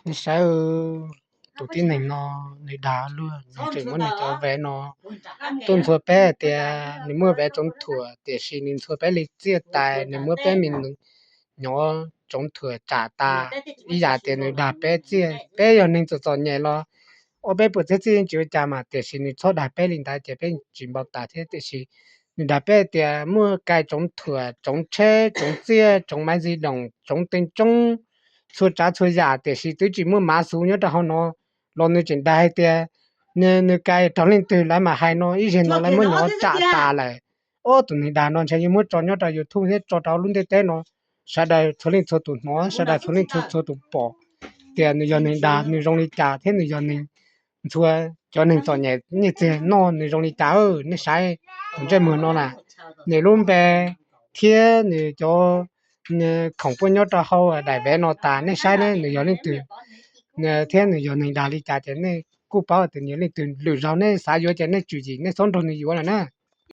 Nej saib, tus tib neeg no nws dag luag, nws tseem muab nws cov vev no tuaj ntxhua peb hais tias nws muaj vev tsoov thuam, tiam sis nws ntxhua peb li txiaj tas, nws muab peb me nus nyob tsoov thuam tsam tas. Ib yam tias nws dag peb txiaj, peb yog neeg txom txom nyem los ua peb puas txiaj txiaj yeej tsis ua cas mas, tiam sis nws txhob dag peb li ntawd ces peb tsis npau taws thiab. Tiam sis nws dag peb tias muaj kais tsoov thuam, tsoov tsheb, tsoov txiaj, tsoov maiv ntxi doos, tsoov teev tsoob, txhua tsav txhua yam, tiam sis twb tsis muaj mav xu nyob rau hauv no los nws tseem dag hais tias nws kais raug leej twg lawv mam hais no, ib zaug no lawv muab nyob tsam tas lawm. Ob tug neeg dag no ntshe yuav muab tso nyob rau YouTube thiab tso rau lub ntiaj teb no, sawv daws txhua leej txhua tus hnov, sawv daws txhua leej txhua txhua tus pom tias nws yog neeg dag nws zoo li cas thiab nws yog neeg ntxhua cov neeg txom nyem nyiaj txiag noj nws zoo li cas. Nej saib tus ntsej muag no na, nws lub npe thiab nws cov khoom puab nyob rau hauv daim vev no tas, nej saib ne, nws yog leej twg thiab nws yog neeg dag li cas ces nej kuj paub tias nws yog leej twg. Lwm zaug nej xav yuav ces nej tswm yim, nej txhob nrog nws yuav lawm na.